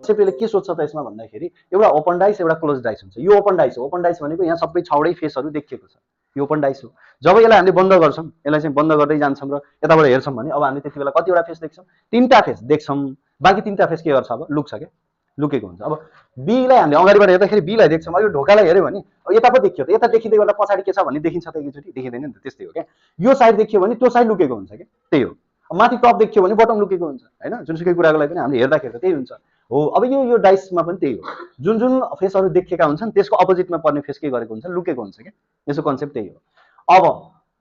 कन्सेप्टले के सोध्छ त यसमा भन्दाखेरि एउटा ओपन डाइस एउटा क्लोज डाइस हुन्छ। यो ओपन डाइस हो। ओपन डाइस भनेको यहाँ सबै 6वटै फेसहरू देखिएको छ। यो ओपन डाइस हो। जब यसलाई हामीले बन्द गर्छौँ, यसलाई चाहिँ बन्द गर्दै जान्छौँ र यताबाट हेर्छौँ भने अब हामीले त्यति बेला कतिवटा फेस देख्छौँ? 3टा फेस देख्छौँ। बाँकी 3टा फेस के गर्छ? अब लुक्छ क्या, लुकेको हुन्छ। अब बीलाई हामीले अगाडिबाट हेर्दाखेरि बीलाई देख्छौँ। अब यो ढोकालाई हेऱ्यो भने अब यता पो देखियो त, यता देखिँदै गर्दा पछाडि के छ भन्ने देखिन्छ त एकैचोटि? देखिँदैन नि त। त्यस्तै हो क्या। यो साइड देखियो भने त्यो साइड लुकेको हुन्छ क्या, त्यही हो। माथि टप देखियो भने बटम लुकेको हुन्छ हैन? जुनसुकै कुराको लागि पनि हामीले हेर्दाखेरि त त्यही हुन्छ हो। अब यो डाइसमा पनि त्यही हो। जुन जुन फेसहरू देखेका हुन्छन् त्यसको अपोजिटमा पर्ने फेस के गरेको हुन्छ? लुकेको हुन्छ क्या। यसको कन्सेप्ट त्यही हो।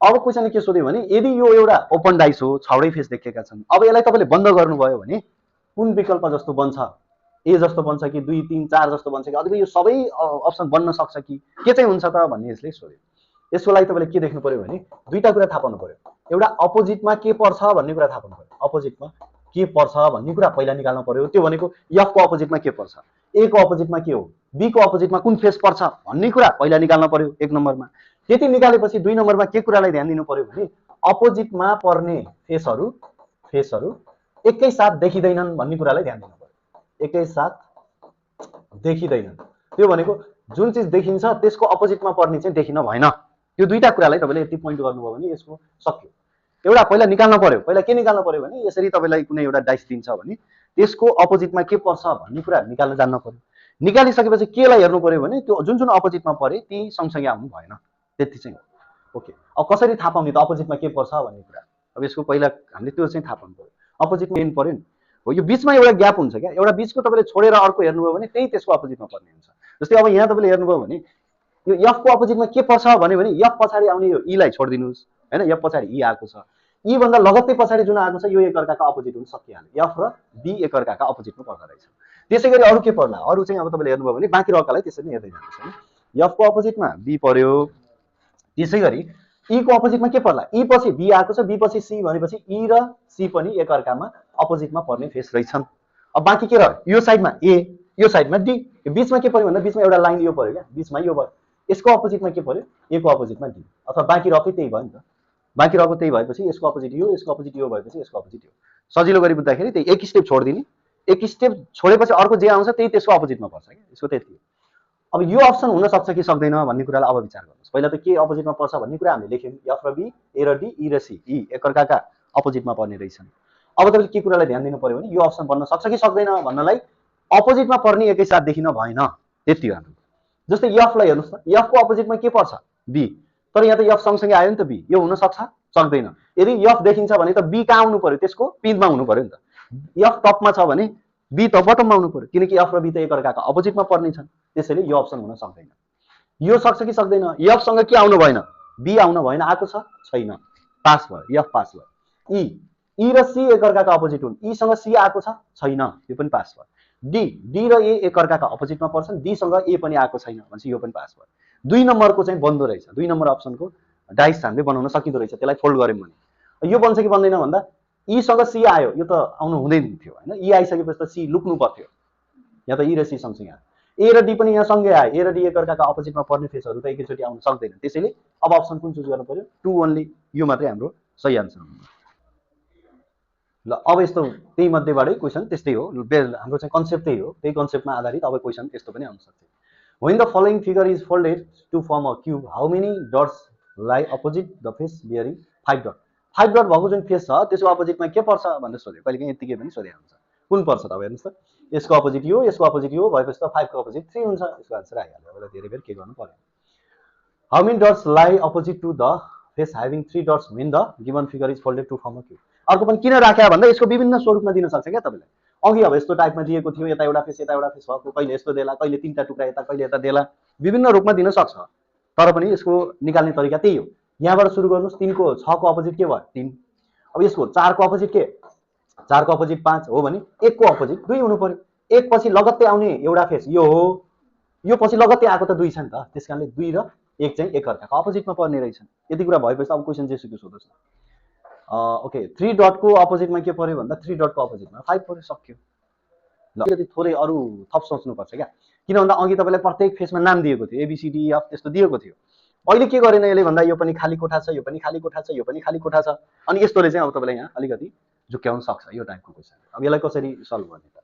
अब क्वेसनले के सोध्यो भने यदि यो एउटा ओपन डाइस हो, 6वटै फेस देखेका छन्, अब यसलाई तपाईँले बन्द गर्नुभयो भने कुन विकल्प जस्तो बन्छ? ए जस्तो बन्छ कि 2, 3, 4 जस्तो बन्छ कि अथवा यो सबै अप्सन बन्न सक्छ कि के चाहिँ हुन्छ त भन्ने यसले सोध्यो। यसको लागि तपाईँले के देख्नु पर्यो भने दुईटा कुरा थाहा पाउनु पर्यो। एउटा अपोजिटमा के पर्छ भन्ने कुरा थाहा पाउनु पर्यो। अपोजिटमा के पर्छ भन्ने कुरा पहिला निकाल्नु पर्यो। त्यो भनेको एफ को अपोजिटमा के पर्छ, ए को अपोजिटमा के हो, बी को अपोजिटमा कुन फेस पर्छ भन्ने कुरा पहिला निकाल्नु पर्यो 1 नम्बरमा। त्यति निकालेपछि 2 नम्बरमा के कुरालाई ध्यान दिनु पर्यो भने अपोजिटमा पर्ने फेसहरू एकैसाथ देखिँदैनन् भन्ने कुरालाई ध्यान दिनु पर्यो। एकैसाथ देखिँदैनन्, त्यो भनेको जुन चिज देखिन्छ त्यसको अपोजिटमा पर्ने चाहिँ देखिन भएन। यो दुईटा कुरालाई तपाईँले यति पोइन्ट गर्नुभयो भने यसको सक्यो। एउटा पहिला निकाल्नु पर्यो। पहिला के निकाल्नु पर्यो भने यसरी तपाईँलाई कुनै एउटा डाइस दिन्छ भने त्यसको अपोजिटमा के पर्छ भन्ने कुरा निकाल्न जान्न पर्यो। निकालिसकेपछि केलाई हेर्नु पर्यो भने त्यो जुन जुन अपोजिटमा परे ती सँगसँगै आउनु भएन, त्यति चाहिँ हो। ओके, अब कसरी थाहा पाउने त अपोजिटमा के पर्छ भन्ने कुरा? अब यसको पहिला हामीले त्यो चाहिँ थाहा पाउनु पर्यो। अपोजिटमा हेर्नु पर्यो नि हो। यो बिचमा एउटा ग्याप हुन्छ क्या, एउटा बिचको तपाईँले छोडेर अर्को हेर्नुभयो भने त्यही त्यसको अपोजिटमा पर्ने हुन्छ। जस्तै अब यहाँ तपाईँले हेर्नुभयो भने यो एफ को अपोजिटमा के पर्छ भन्यो भने एफ पछाडि आउने यो ईलाई छोडिदिनुहोस् हैन। एफ पछाडि ई आएको छ, ई भन्दा लगत्तै पछाडि जुन आएको छ यो एकअर्काका अपोजिट हुन सकिहाल्यो। एफ र बी एकअर्काका अपोजिटमा पर्दो रहेछ। त्यसै गरी अरू के पर्ला? अरू चाहिँ अब तपाईँले हेर्नुभयो भने बाँकी रहेकालाई त्यसरी नै हेर्दै जानुहोस् हैन। एफ को अपोजिटमा बी पर्यो। त्यसै गरी ई को अपोजिटमा के पर्ला? ई पछि बी आएको छ, बी पछि सी भनेपछि ई र सी पनि एकअर्कामा अपोजिटमा पर्ने फेस रहेछन्। अब बाँकी के रह्यो? यो साइडमा ए, यो साइडमा डी। यो बिचमा के पर्यो भन्दा बिचमा एउटा लाइन यो पर्यो क्या, बिचमा यो भयो। यसको अपोजिटमा के पर्यो? ए को अपोजिटमा डी। अथवा बाँकी रहेकै त्यही भयो नि त। बाँकी रहेको त्यही भएपछि यसको अपोजिट यो, यसको अपोजिट यो भएपछि यसको अपोजिट यो। सजिलो गरी बुझ्दाखेरि त्यही एक स्टेप छोडिदिने, एक स्टेप छोडेपछि अर्को जे आउँछ त्यही त्यसको अपोजिटमा पर्छ क्या। यसको त्यति हो। अब यो अप्सन हुन सक्छ कि सक्दैन भन्ने कुरालाई अब विचार गर्नुहोस्। पहिला त के अपोजिटमा पर्छ भन्ने कुरा हामीले लेख्यौँ, एफ र बी, ए र डी, ई र सी, ई एकअर्काका अपोजिटमा पर्ने रहेछन्। अब तपाईँले के कुरालाई ध्यान दिनु पर्यो भने यो अप्सन बन्न सक्छ कि सक्दैन भन्नलाई अपोजिटमा पर्ने एकैसाथ देखिन भएन, त्यति हो हाम्रो। जस्तै एफलाई हेर्नुहोस् त, एफ को अपोजिटमा के पर्छ? बी। तर यहाँ त एफ सँगसँगै आयो नि त बी। यो हुन सक्छ? सक्दैन। यदि एफ देखिन्छ भने त बी कहाँ आउनु पर्यो? त्यसको पिनमा हुनु पर्यो नि त। एफ टपमा छ भने बी त बटममा आउनु पर्यो, किनकि एफ र बी त एकअर्काका अपोजिटमा पर्ने छन्। त्यसैले यो अप्सन हुन सक्दैन। यो सक्छ कि सक्दैन? एफसँग के आउनु भएन? बी आउनु भएन, आएको छ? छैन, पास भयो, एफ पास भयो। ई र सी एकअर्काका अपोजिट हुन्, ईसँग सी आएको छ? छैन, यो पनि पास भयो। डी र ए एकअर्काका अपोजिटमा पर्छन्, डीसँग ए पनि आएको छैन भनेपछि यो पनि पास भयो। 2 नम्बरको चाहिँ बन्दो रहेछ। 2 नम्बर अप्सनको डाइस हामीले बनाउन सकिँदो रहेछ। त्यसलाई फोल्ड गऱ्यौँ भने यो बन्छ कि बन्दैन भन्दा ईसँग सी आयो, यो त आउनु हुँदैन थियो हैन। ई आइसकेपछि त सी लुक्नु पर्थ्यो, यहाँ त ई र सी सँगसँगै आयो। ए र डी पनि यहाँ सँगै आयो। ए र डी एकअर्काका अपोजिटमा पर्ने फेसहरू त एकैचोटि आउन सक्दैन। त्यसैले अब अप्सन कुन चुज गर्नु पर्यो? 2 ओन्ली। यो मात्रै हाम्रो सही आन्सर हो। ल अब यस्तो त्यही मध्येबाटै क्वेसन त्यस्तै हो। हाम्रो चाहिँ कन्सेप्ट त्यही हो। त्यही कन्सेप्टमा आधारित अब क्वेसन त्यस्तो पनि आउन सक्छ। When the following figure is folded to form a cube, how many dots lie opposite the face bearing 5 dot? 5 dot भएको जुन फेस छ त्यसको अपोजिटमा के पर्छ भनेर सोध्यो। कहिले काहीँ यतिकै पनि सोधे हुन्छ। कुन पर्छ त? अब हेर्नुहोस् त, यसको अपोजिट यो, यसको अपोजिट यो भएपछि त 5 को अपोजिट 3 हुन्छ। यसको आन्सर आइहाल्यो। अब धेरै बेर के गर्नु पर्यो? How many dots lie opposite to the face having 3 dots when the given figure is folded to form a cube? अर्को पनि किन राख्या भन्दा यसको विभिन्न स्वरूपमा दिन सक्छ क्या तपाईलाई। अघि अब यस्तो टाइपमा दिएको थियो, यता एउटा फेस, यता एउटा फेस भएको, कहिले यस्तो देला, कहिले 3टा टुक्रा यता, कहिले यता देला, विभिन्न रूपमा दिन सक्छ। तर पनि यसको निकाल्ने तरिका त्यही हो। यहाँबाट सुरु गर्नुस्। 3 को 6 को अपोजिट के भयो? 3। अब यसको 4 को अपोजिट के? 4 को अपोजिट 5 हो भने 1 को अपोजिट 2 हुनु पर्यो। 1 पछि लगत्तै आउने एउटा फेस यो हो, यो पछि लगत्तै आएको त 2 छ नि त। त्यसकारणले 2 र 1 चाहिँ एकअर्काको अपोजिटमा पर्ने रहेछन्। यति कुरा भएपछि अब क्वेसन जेसुकै सोध्नुहोस् न। ओके, 3 डट को अपोजिटमा के पर्यो भन्दा 3 डट को अपोजिटमा 5 पर्यो, सक्यो। ल यदि थोरै अरू थप सोच्नुपर्छ क्या, किन भन्दा अघि तपाईँलाई प्रत्येक फेसमा नाम दिएको थियो, एबिसिडी एफ त्यस्तो दिएको थियो। अहिले के गरेन यसले भन्दा यो पनि खाली कोठा छ, यो पनि खाली कोठा छ, यो पनि खाली कोठा छ, अनि यस्तोले चाहिँ अब तपाईँलाई यहाँ अलिकति झुक्क्याउन सक्छ यो टाइपको क्वेसन। अब यसलाई कसरी सल्भ गर्ने त?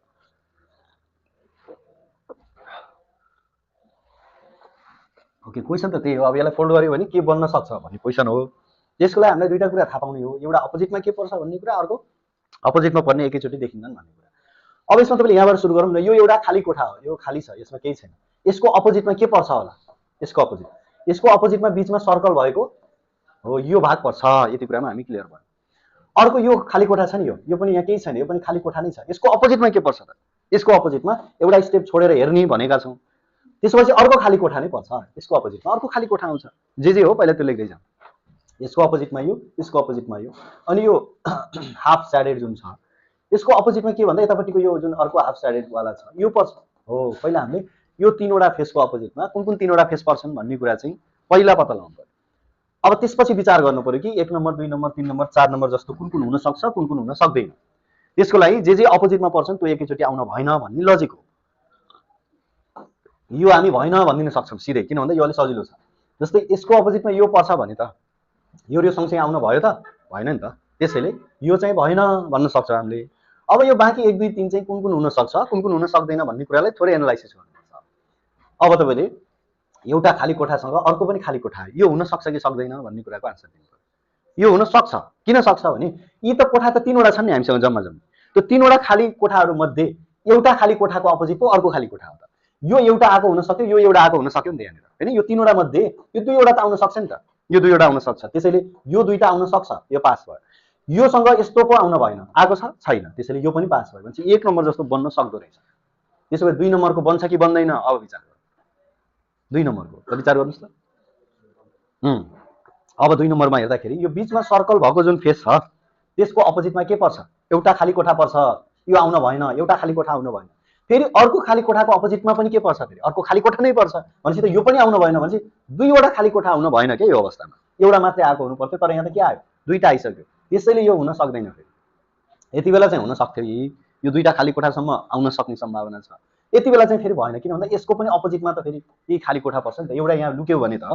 ओके, क्वेसन त त्यही हो। अब यसलाई फोल्ड गर्यो भने के बन्न सक्छ भन्ने क्वेसन हो। त्यसको लागि हामीलाई दुईटा कुरा थाहा पाउने हो, एउटा अपोजिटमा के पर्छ भन्ने कुरा, अर्को अपोजिटमा पर्ने एकैचोटि देखिन्छन् भन्ने कुरा। अब यसमा तपाईँले यहाँबाट सुरु गरौँ न। यो एउटा खाली कोठा हो, यो खाली छ, यसमा केही छैन। यसको अपोजिटमा के पर्छ होला? यसको अपोजिटमा बिचमा सर्कल भएको हो यो भाग पर्छ। यति कुरामा हामी क्लियर भयो। अर्को यो खाली कोठा छ नि, यो पनि यहाँ केही छैन, यो पनि खाली कोठा नै छ। यसको अपोजिटमा के पर्छ त? यसको अपोजिटमा एउटा स्टेप छोडेर हेर्ने भनेका छौँ। त्यसपछि अर्को खाली कोठा नै पर्छ। यसको अपोजिटमा अर्को खाली कोठा आउँछ। जे हो पहिला त्यो लेख्दै जाउँ। यसको अपोजिटमा यो, यसको अपोजिटमा यो, अनि यो हाफ साइडेड जुन छ यसको अपोजिटमा के भन्दा यतापट्टिको यो जुन अर्को हाफ साइडेड वाला छ यो पर्छ हो। पहिला हामीले यो तीनवटा फेसको अपोजिटमा कुन कुन तीनवटा फेस पर्छन् भन्ने कुरा चाहिँ पहिला पत्ता लगाउनु पर्यो। अब त्यसपछि विचार गर्नु पर्यो कि 1 नम्बर 2 नम्बर 3 नम्बर 4 नम्बर जस्तो कुन कुन हुन सक्छ, कुन कुन हुन सक्दैन। त्यसको लागि जे अपोजिटमा पर्छन् त्यो एकैचोटि आउन भएन भन्ने लजिक हो। यो हामी भएन भनिदिन सक्छौँ सिधै, किन भन्दा यो अलि सजिलो छ। जस्तै यसको अपोजिटमा यो पर्छ भने त यो सँगसँगै आउन भयो त? भएन नि त। त्यसैले यो चाहिँ भएन भन्न सक्छ हामीले। अब यो बाँकी 1 2 3 चाहिँ कुन कुन हुन सक्छ, कुन कुन हुन सक्दैन भन्ने कुरालाई थोरै एनालाइसिस गर्नुपर्छ। अब तपाईँले एउटा खाली कोठासँग अर्को पनि खाली कोठा यो हुन सक्छ कि सक्दैन भन्ने कुराको आन्सर दिनु पर्यो। यो हुन सक्छ। किन सक्छ भने यी त कोठा त तीनवटा छन् नि हामीसँग जम्मा। त्यो तीनवटा खाली कोठाहरू मध्ये एउटा खाली कोठाको अपोजिट पो अर्को खाली कोठा हो त। यो एउटा आएको हुन सक्यो, यो एउटा आएको हुन सक्यो नि त यहाँनिर, हैन? यो तीनवटा मध्ये यो दुईवटा त आउन सक्छ नि त, यो दुईवटा आउन सक्छ। त्यसैले यो दुईटा आउन सक्छ, यो पास भयो। योसँग यस्तो पो आउन भएन, आएको छ छैन, त्यसैले यो पनि पास भयो भने चाहिँ 1 नम्बर जस्तो बन्न सक्दो रहेछ। त्यसो भए 2 नम्बरको बन्छ कि बन्दैन अब विचार गर्नु। 2 नम्बरको विचार गर्नुस् त। अब 2 नम्बरमा हेर्दाखेरि यो बिचमा सर्कल भएको जुन फेस छ त्यसको अपोजिटमा के पर्छ? एउटा खाली कोठा पर्छ। यो आउन भएन, एउटा खाली कोठा आउन भएन। फेरि अर्को खाली कोठाको अपोजिटमा पनि के पर्छ? फेरि अर्को खाली कोठा नै पर्छ। भनेपछि त यो पनि आउन भएन भनेपछि दुईवटा खाली कोठा आउन भएन के यो अवस्थामा। एउटा मात्रै आएको हुनु पर्थ्यो, तर यहाँ त के आयो? दुईटा आइसक्यो। त्यसैले यो हुन सक्दैन। फेरि यति बेला चाहिँ हुन सक्थ्यो यो दुईटा खाली कोठासम्म आउन सक्ने सम्भावना छ। यति बेला चाहिँ फेरि भएन, किन भन्दा यसको पनि अपोजिटमा त फेरि यही खाली कोठा पर्छ नि त। एउटा यहाँ लुक्यो भने त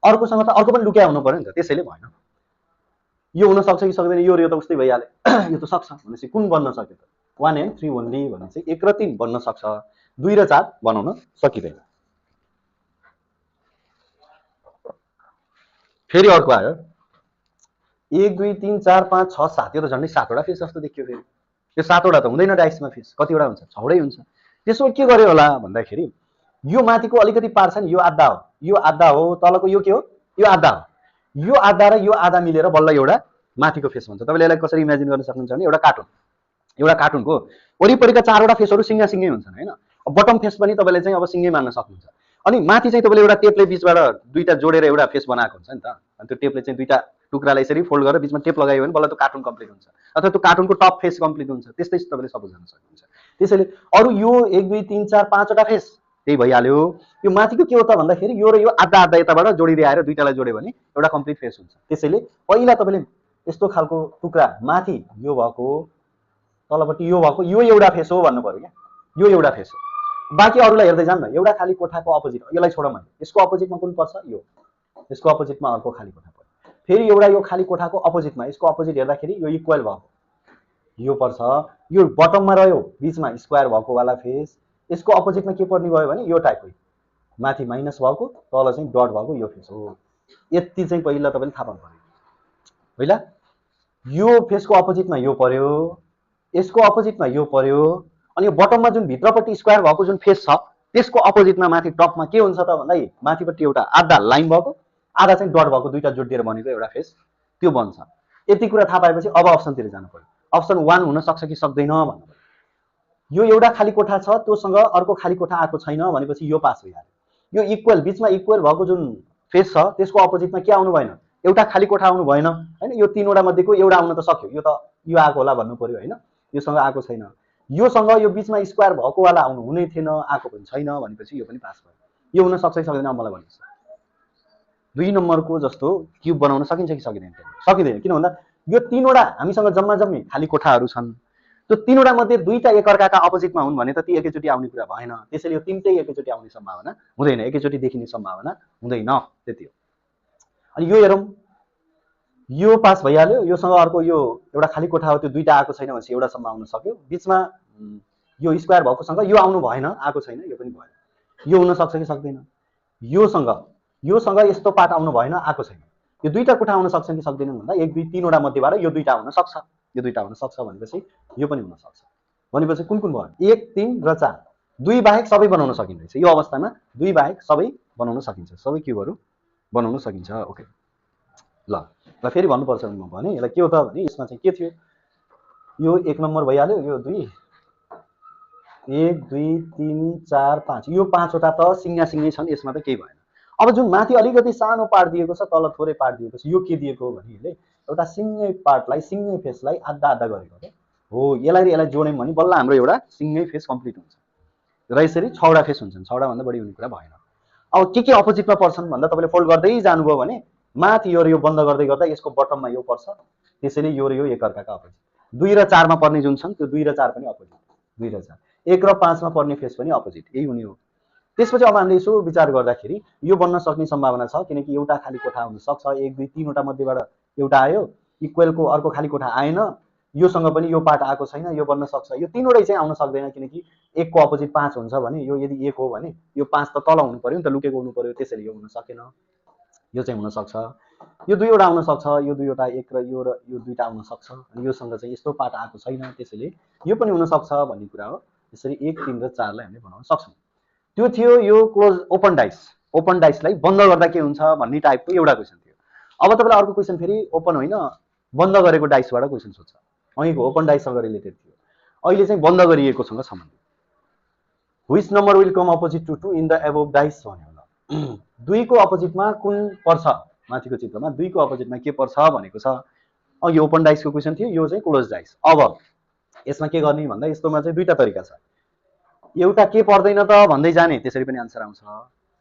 अर्कोसँग त अर्को पनि लुक्या हुनु पर्यो नि त। त्यसैले भएन। यो हुन सक्छ कि सक्दैन? यो त उस्तै भइहाल्यो। यो त सक्छ भनेपछि कुन बन्न सक्यो त? 1 and 3 ओन्ली भने चाहिँ 1 र 3 बन्न सक्छ, 2 र 4 बनाउन सकिँदैन। फेरि अर्को आयो 1 2 3 4 5 6 7, यो त झन्डै 7वटा फेस जस्तो देखियो। फेरि यो 7वटा त हुँदैन डाइसमा फेस, कतिवटा हुन्छ? 6वटै हुन्छ। त्यसो के गर्यो होला भन्दाखेरि यो माथिको अलिकति पार्छ नि, यो आधा हो, यो आधा हो, तलको यो के हो? यो आधा हो। यो आधा र यो आधा मिलेर बल्ल एउटा माथिको फेस भन्छ। तपाईँले यसलाई कसरी इमेजिन गर्न सक्नुहुन्छ भने एउटा कार्टुनको वरिपरिका 4वटा फेसहरू सिङ्गासिङ्गै हुन्छन्, हैन? बटम फेस पनि तपाईँले चाहिँ अब सिङ्गै मान्न सक्नुहुन्छ। अनि माथि चाहिँ तपाईँले एउटा टेपले बिचबाट दुईटा जोडेर एउटा फेस बनाएको हुन्छ नि त। अनि त्यो टेपले चाहिँ दुईटा टुक्रालाई यसरी फोल्ड गरेर बिचमा टेप लगायो भने बल्ल त्यो कार्टुन कम्प्लिट हुन्छ, अथवा त्यो कार्टुनको टप फेस कम्प्लिट हुन्छ। त्यस्तै तपाईँले सपोज गर्न सक्नुहुन्छ। त्यसैले अरू यो 1 2 3 4 5वटा फेस त्यही भइहाल्यो। यो माथिको के हो त भन्दाखेरि यो र यो आधा आधा यताबाट जोडिँदै आएर दुईटालाई जोड्यो भने एउटा कम्प्लिट फेस हुन्छ। त्यसैले पहिला तपाईँले यस्तो खालको टुक्रा माथि यो भएको, तलपट्टि यो भएको, यो एउटा फेस हो भन्नु पर्यो क्या। यो एउटा फेस हो। बाँकी अरूलाई हेर्दै जान्न। एउटा खाली कोठाको अपोजिट, यसलाई छोडौँ मैले, यसको अपोजिटमा कुन पर्छ? यो। यसको अपोजिटमा अर्को खाली कोठा पर्छ। फेरि एउटा यो खाली कोठाको अपोजिटमा, यसको अपोजिट हेर्दाखेरि यो इक्वल भएको यो पर्छ। यो बटममा रह्यो बिचमा स्क्वायर भएको वाला फेस। यसको अपोजिटमा के पर्ने भयो भने यो टाइपको, माथि माइनस भएको, तल चाहिँ डट भएको यो फेस हो। यति चाहिँ पहिला तपाईँले थाहा पाउनु पर्यो। पहिला यो फेसको अपोजिटमा यो पर्यो, यसको अपोजिटमा यो पर्यो, अनि यो बटममा जुन भित्रपट्टि स्क्वायर भएको जुन फेस छ त्यसको अपोजिटमा माथि टपमा के हुन्छ त भन्दा माथिपट्टि एउटा आधा लाइन भएको, आधा चाहिँ डट भएको, दुईटा जोडिएर बनेको एउटा फेस त्यो बन्छ। यति कुरा थाहा पाएपछि अब अप्सनतिर जानु पर्यो। अप्सन 1 हुन सक्छ कि सक्दैन भन्नु पर्यो। यो एउटा खाली कोठा छ, त्योसँग अर्को खाली कोठा आएको छैन भनेपछि यो पास भइहाल्यो। यो इक्वल, बिचमा इक्वल भएको जुन फेस छ त्यसको अपोजिटमा के आउनु भएन? एउटा खाली कोठा आउनु भएन, हैन? यो तीनवटा मध्येको एउटा आउन त सक्यो, यो त यो आएको होला भन्नु पर्यो, हैन? योसँग आएको छैन। योसँग यो बिचमा स्क्वायर भएको वाला आउनु हुनै थिएन, आएको पनि छैन भनेपछि यो पनि पास भयो। यो हुन सक्छ कि सक्दैन मलाई भन्नुहोस्। 2 नम्बरको जस्तो क्युब बनाउन सकिन्छ कि सकिँदैन? सकिँदैन। किन भन्दा यो तीनवटा हामीसँग जम्मा जम्मी खाली कोठाहरू छन्। त्यो तीनवटा मध्ये दुईटा एकअर्काका अपोजिटमा हुन् भने त ती एकैचोटि आउने कुरा भएन। त्यसैले यो तीनटै एकैचोटि आउने सम्भावना हुँदैन, एकैचोटि देखिने सम्भावना हुँदैन। त्यति हो। अनि यो हेरौँ, यो पास भइहाल्यो, योसँग अर्को यो एउटा खाली कोठा हो त्यो दुईटा आएको छैन भनेपछि एउटासम्म आउन सक्यो, बिचमा यो स्क्वायर भएकोसँग यो आउनु भएन, आएको छैन, यो पनि भएन। यो हुन सक्छ कि सक्दैन, योसँग यस्तो पार्ट आउनु भएन, आएको छैन। यो दुईटा कोठा आउन सक्छन् कि सक्दैनन् भन्दा 1 2 3 मध्येबाट यो दुईटा हुन सक्छ, यो दुईटा हुन सक्छ भनेपछि यो पनि हुन सक्छ। भनेपछि कुन कुन भयो, 1 3 र 4, दुई बाहेक सबै बनाउन सकिन्छ। यो अवस्थामा दुई बाहेक सबै बनाउन सकिन्छ, सबै क्युबहरू बनाउन सकिन्छ। ओके, ल फेरि भन्नुपर्छ भने म भने यसलाई के हो त भने यसमा चाहिँ के थियो, यो 1 नम्बर भइहाल्यो, यो 2 1 2 3 4 5, यो 5वटा त सिङ्गासिङ्गै छन्, यसमा त केही भएन। अब जुन माथि अलिकति सानो पार्ट दिएको छ, तल थोरै पार्ट दिएको छ, यो के दिएको हो भने यसले एउटा सिङ्गै पार्टलाई सिङ्गै फेसलाई आधा आधा गरेको हो, यसलाई र यसलाई जोड्यौँ भने बल्ल हाम्रो एउटा सिङ्गै फेस कम्प्लिट हुन्छ र यसरी 6वटा फेस हुन्छन्, 6वटा भन्दा बढी हुने कुरा भएन। अब के अपोजिटमा पर्छन् भन्दा तपाईँले फोल्ड गर्दै जानुभयो भने माथि यो र यो बन्द गर्दै गर्दा यसको बटममा यो पर्छ, त्यसैले यो र यो एकअर्काका अपोजिट। 2 र 4 मा पर्ने जुन छन् त्यो 2 र 4 पनि अपोजिट, 2 र 4, 1 र 5 मा पर्ने फेस पनि अपोजिट, यही हुने हो। त्यसपछि अब हामीले यसो विचार गर्दाखेरि यो बन्न सक्ने सम्भावना छ, किनकि एउटा खाली कोठा हुन सक्छ, 1 2 3वटा मध्येबाट एउटा आयो, इक्वलको अर्को खाली कोठा आएन, योसँग पनि यो पार्ट आएको छैन, यो बन्न सक्छ। यो तीनवटै चाहिँ आउन सक्दैन, किनकि 1 को अपोजिट 5 हुन्छ भने यो यदि 1 हो भने यो 5 त तल हुनु पर्यो नि त, लुकेको हुनु पर्यो, त्यसैले यो हुन सकेन। यो चाहिँ हुन सक्छ, यो दुईवटा आउन सक्छ, यो दुईवटा 1 र यो दुईटा आउन सक्छ, अनि योसँग चाहिँ यस्तो पार्ट आएको छैन, त्यसैले यो पनि हुन सक्छ भन्ने कुरा हो। यसरी 1 3 र 4 लाई हामीले बनाउन सक्छौँ। त्यो थियो यो क्लोज ओपन डाइस, ओपन डाइसलाई बन्द गर्दा के हुन्छ भन्ने टाइपको एउटा क्वेसन थियो। अब तपाईँलाई अर्को क्वेसन फेरि ओपन होइन बन्द गरेको डाइसबाट क्वेसन सोध्छ, अघिको ओपन डाइससँग रिलेटेड थियो, अहिले चाहिँ बन्द गरिएकोसँग सम्बन्धित। Which number will come opposite to 2 in the above dice भन्यो ल। 2 को अपोजिटमा कुन पर्छ, माथिको चित्रमा 2 को अपोजिटमा के पर्छ भनेको छ। अघि ओपन डाइसको क्वेसन थियो, यो चाहिँ क्लोज डाइस। अब यसमा के गर्ने भन्दा यस्तोमा चाहिँ दुईटा तरिका छ, एउटा के पर्दैन त भन्दै जाने, त्यसरी पनि आन्सर आउँछ।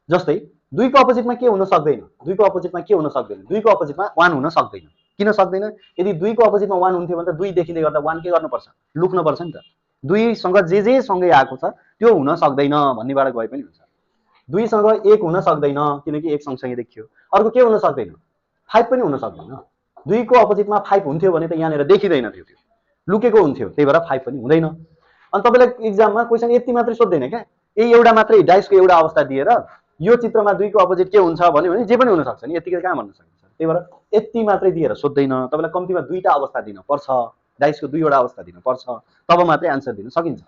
जस्तै 2 को अपोजिटमा के हुन सक्दैन, 2 को अपोजिटमा के हुन सक्दैन, 2 को अपोजिटमा 1 हुन सक्दैन। किन सक्दैन, यदि 2 को अपोजिटमा 1 हुन्थ्यो भने त 2 देखिँदै गर्दा 1 के गर्नुपर्छ, लुक्नुपर्छ नि त। 2 सँग जे सँगै आएको छ त्यो हुन सक्दैन भन्नेबाट गए पनि हुन्छ। 2 सँग 1 हुन सक्दैन किनकि 1 सँगसँगै देखियो। अर्को के हुन सक्दैन, 5 पनि हुन सक्दैन। 2 को अपोजिटमा 5 हुन्थ्यो भने त यहाँनिर देखिँदैन थियो, त्यो लुकेको हुन्थ्यो, त्यही भएर 5 पनि हुँदैन। अनि तपाईँलाई एक्जाममा क्वेसन यति मात्रै सोध्दैन क्या, यही एउटा मात्रै डाइसको एउटा अवस्था दिएर यो चित्रमा 2 को अपोजिट के हुन्छ भन्यो भने जे पनि हुन सक्छ नि, यतिकै कहाँ भन्न सकिन्छ। त्यही भएर यति मात्रै दिएर सोध्दैन, तपाईँलाई कम्तीमा दुईटा अवस्था दिन पर्छ, डाइसको दुईवटा अवस्था दिन पर्छ, तब मात्रै आन्सर दिन सकिन्छ।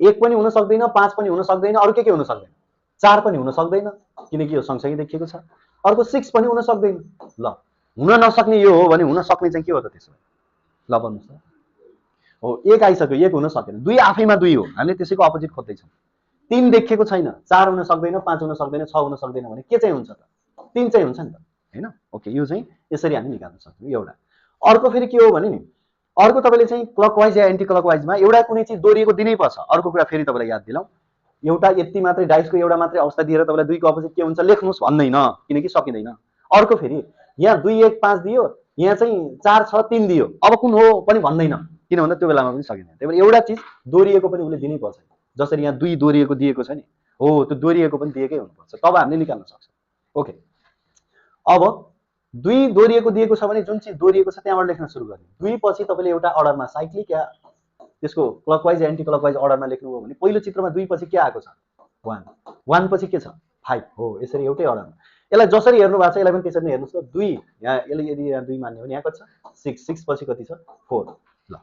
1 पनि हुन सक्दैन, 5 पनि हुन सक्दैन, अरू के हुन सक्दैन, 4 पनि हुन सक्दैन किनकि यो सँगसँगै देखिएको छ, अर्को 6 पनि हुन सक्दैन। ल हुन नसक्ने यो हो भने हुन सक्ने चाहिँ के हो त त्यसो भए, ल भन्नुहोस् त। हो 1 आइसक्यो, 1 हुन सकेन, 2 आफैमा 2 हो, हामीले त्यसैको अपोजिट खोज्दैछौँ। 3 देखिएको छैन, 4 हुन सक्दैन, 5 हुन सक्दैन, 6 हुन सक्दैन भने के चाहिँ हुन्छ त, 3 चाहिँ हुन्छ नि त, हैन। ओके, यो चाहिँ यसरी हामी निकाल्न सक्छौँ एउटा। अर्को फेरि के हो भने नि, अर्को तपाईँले चाहिँ क्लकवाइज या एन्टी क्लकवाइजमा एउटा कुनै चिज दोहोरिएको दिनै पर्छ। अर्को कुरा फेरि तपाईँलाई याद दिलाउँ, एउटा यति मात्रै डाइसको एउटा मात्रै अवस्था दिएर तपाईँलाई 2 को अपोजिट के हुन्छ लेख्नुहोस् भन्दैन, किनकि सकिँदैन। अर्को फेरि यहाँ 2 1 5 दियो, यहाँ चाहिँ 4 6 3 दियो, अब कुन हो पनि भन्दैन, किन भन्दा त्यो बेलामा पनि सकिँदैन। त्यही भएर एउटा चिज दोहोरिएको पनि उसले दिनै पर्छ। जसरी यहाँ 2 दोहोरिएको दिएको छ नि, हो त्यो दोहोरिएको पनि दिएकै हुनुपर्छ, तब हामीले निकाल्न सक्छौँ। ओके, अब 2 दोहोरिएको दिएको छ भने जुन चिज दोहोरिएको छ त्यहाँबाट लेख्न सुरु गर्ने। 2 पछि तपाईँले एउटा अर्डरमा साइक्लिक या त्यसको क्लकवाइज या एन्टी क्लकवाइज अर्डरमा लेख्नुभयो भने पहिलो चित्रमा 2 पछि के आएको छ, 1, 1 पछि के छ, 5 हो, यसरी एउटै अर्डरमा। यसलाई जसरी हेर्नु भएको छ यसलाई पनि त्यसरी नै हेर्नुहोस् त। 2 यहाँ यसले यदि यहाँ 2 मान्यो भने यहाँ कति छ, 6, 6 पछि कति छ, 4। ल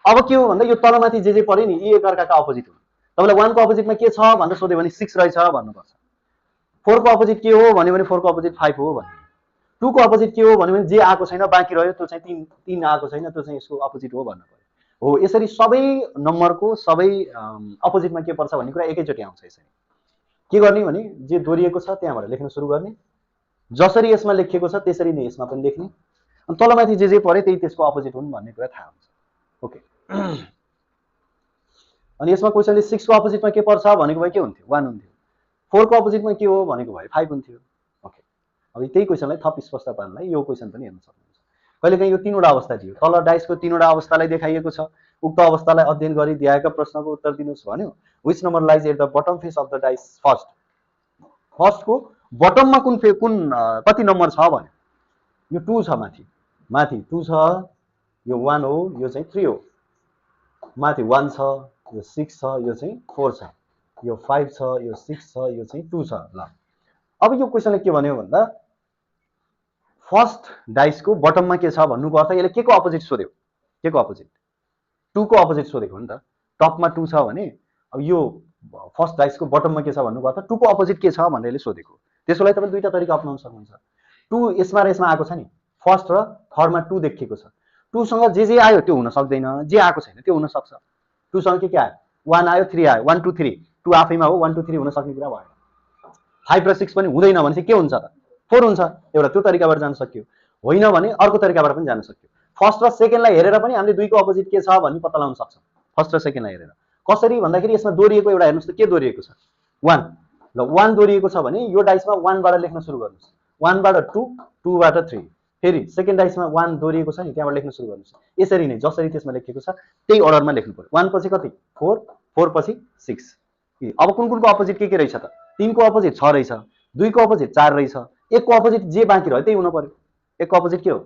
अब के हो भन्दा यो तलमाथि जे पर्यो नि यी एकअर्काका अपोजिट हुन्। तपाईँलाई 1 को अपोजिटमा के छ भनेर सोध्यो भने 6 रहेछ भन्नुपर्छ। 4 को अपोजिट के हो भन्यो भने 4 को अपोजिट 5 हो भन्ने। 2 को अपोजिट के हो भन्यो भने जे आएको छैन बाँकी रह्यो त्यो चाहिँ 3 आएको छैन, त्यो चाहिँ यसको अपोजिट हो भन्नु पर्यो। हो यसरी सबै नम्बरको सबै अपोजिटमा के पर्छ भन्ने कुरा एकैचोटि आउँछ। यसरी के गर्ने भने जे दोहोरिएको छ त्यहाँबाट लेख्न सुरु गर्ने, जसरी यसमा लेखिएको छ त्यसरी नै यसमा पनि लेख्ने, अनि तलमाथि जे पर्यो त्यही त्यसको अपोजिट हुन् भन्ने कुरा थाहा हुन्छ। ओके, अनि यसमा क्वेसनले 6 को अपोजिटमा के पर्छ भनेको भए के हुन्थ्यो, 1 हुन्थ्यो। 4 को अपोजिटमा के हो भनेको भए 5 हुन्थ्यो। ओके, अब त्यही क्वेसनलाई थप स्पष्ट पार्नलाई यो क्वेसन पनि हेर्न सक्नुहुन्छ। कहिलेकाहीँ यो 3वटा अवस्था दियो, तल डाइसको 3वटा अवस्थालाई देखाइएको छ, उक्त अवस्थालाई अध्ययन गरी दिएका प्रश्नको उत्तर दिनुहोस् भन्यो। Which number lies at the bottom face of the dice first, फर्स्टको बटममा कति नम्बर छ भने यो 2 छ माथि 2 छ, यो 1 हो, यो चाहिँ 3 हो, माथि 1 छ, यो 6 छ, यो चाहिँ 4 छ, यो 5 छ, यो 6 छ, यो चाहिँ 2 छ। ल अब यो क्वेसनले के भन्यो भन्दा फर्स्ट डाइसको बटममा के छ भन्नुको अर्थ यसले के को अपोजिट सोध्यो, के को अपोजिट 2 को अपोजिट सोधेको हो नि त। टपमा 2 छ भने अब यो फर्स्ट डाइसको बटममा के छ भन्नुको अर्थ 2 को अपोजिट के छ भनेर यसले सोधेको। त्यसको लागि तपाईले दुईटा तरिका अपनाउन सक्नुहुन्छ। 2 यसमा र यसमा आएको छ नि, फर्स्ट र थर्डमा 2 देखिएको छ। 2 सँग जे आयो त्यो हुन सक्दैन, जे आएको छैन त्यो हुन सक्छ। 2 सँग के आयो, 1 आयो, 3 आयो, 1 2 3, 2 आफैमा हो, 1 2 3 हुन सक्ने कुरा भएन। 5 र 6 पनि हुँदैन भने चाहिँ के हुन्छ त, 4 हुन्छ। एउटा त्यो तरिकाबाट जान सक्यो, होइन भने अर्को तरिकाबाट पनि जान सक्यो। फर्स्ट र सेकेन्डलाई हेरेर पनि हामीले दुईको अपोजिट के छ भन्ने पत्ता लगाउन सक्छौँ। फर्स्ट र सेकेन्डलाई हेरेर कसरी भन्दाखेरि यसमा दोहोरिएको एउटा हेर्नुस् त के दोहोरिएको छ, 1। ल 1 दोहोरिएको छ भने यो डाइसमा 1 बाट लेख्न सुरु गर्नुस्, 1 बाट 2, 2 बाट 3, फेरि सेकेन्ड डाइसमा 1 दोहोरिएको छ नि त्यहाँबाट लेख्न सुरु गर्नुस्। यसरी नै जसरी त्यसमा लेखिएको छ त्यही अर्डरमा लेख्नु पर्यो। 1 पछि कति 4, 4 पछि 6। अब कुनको अपोजिट के रहेछ त, 3 को अपोजिट 6 रहेछ, 2 को अपोजिट 4 रहेछ, 1 को अपोजिट जे बाँकी रह्यो त्यही हुन पर्यो। 1 को अपोजिट के हो,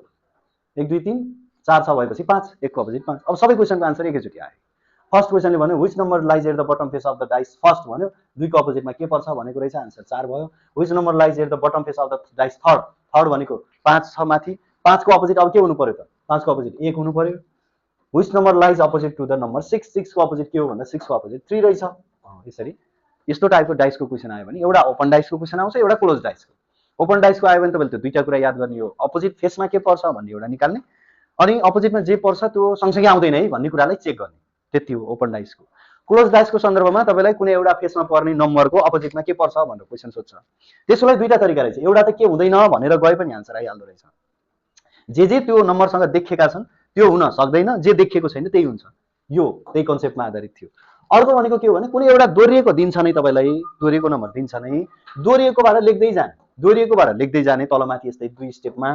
1 2 3 4 छ भएपछि 5, 1 को अपोजिट 5। अब सबै क्वेसनको आन्सर एकैचोटि आयो। फर्स्ट क्वेसनले भन्यो which number lies at the bottom face of the dice, first भन्यो 2 को अपोजिटमा के पर्छ भनेको रहेछ, आन्सर 4 भयो। Which number lies at the bottom face of the dice, third, third भनेको 5 छ माथि, 5 को अपोजिट अब के हुनु पर्यो त, 5 को अपोजिट 1 हुनु पर्यो। Which number lies opposite to the number 6, 6 को अपोजिट के हो भन्दा 6 को अपोजिट 3 रहेछ। यसरी यस्तो टाइपको डाइसको क्वेसन आयो भने एउटा ओपन डाइसको क्वेसन आउँछ, एउटा क्लोज डाइसको। ओपन डाइसको आयो भने तपाईँले त्यो दुईटा कुरा याद गर्ने हो, अपोजिट फेसमा के पर्छ भन्ने एउटा निकाल्ने, अनि अपोजिटमा जे पर्छ त्यो सँगसँगै आउँदैन है भन्ने कुरालाई चेक गर्ने, त्यति हो ओपन डाइसको। क्लोज डाइसको सन्दर्भमा तपाईँलाई कुनै एउटा फेसमा पर्ने नम्बरको अपोजिटमा के पर्छ भनेर क्वेसन सोध्छ। त्यसको लागि दुईटा तरिका रहेछ, एउटा त के हुँदैन भनेर गए पनि आन्सर आइहाल्दो रहेछ। जे त्यो नम्बरसँग देखिएका छन् त्यो हुन सक्दैन, जे देखिएको छैन त्यही हुन्छ, यो त्यही कन्सेप्टमा आधारित थियो। अर्को भनेको के हो भने कुनै एउटा दोहोरिएको दिन्छ नै तपाईँलाई, दोहोरिएको नम्बर दिन्छ नै, दोहोरिएकोबाट लेख्दै जाने, दोहोरिएकोबाट लेख्दै जाने तलमाथि यस्तै 2 स्टेपमा।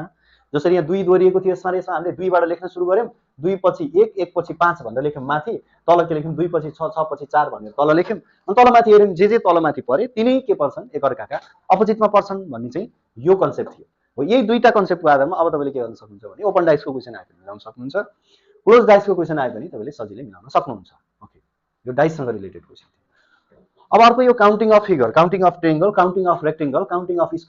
जसरी यहाँ 2 दोहोरिएको थियो यसमा हामीले 2 बाट लेख्न सुरु गर्यौं, 2 पछि 1, 1 पछि 5 भनेर लेख्यौं माथि, तल के लेख्यौं 2 पछि 6, 6 पछि 4 भनेर तल लेख्यौं, अनि तलमाथि हेर्यौं जे तलमाथि परे तिनै के पर्छन् एकअर्काका अपोजिटमा पर्छन् भन्ने चाहिँ यो कन्सेप्ट थियो। हो यही दुईटा कन्सेप्टको आधारमा अब तपाईले के गर्न सक्नुहुन्छ भने ओपन डाइसको क्वेसन आयो भने मिलाउन सक्नुहुन्छ, क्लोज डाइसको क्वेसन आयो भने तपाईले सजिलै मिलाउन सक्नुहुन्छ। ओके, यो डाइससँग रिलेटेड क्वेसन थियो। अब अर्को यो counting of figure, counting of triangle, counting of rectangle, counting of square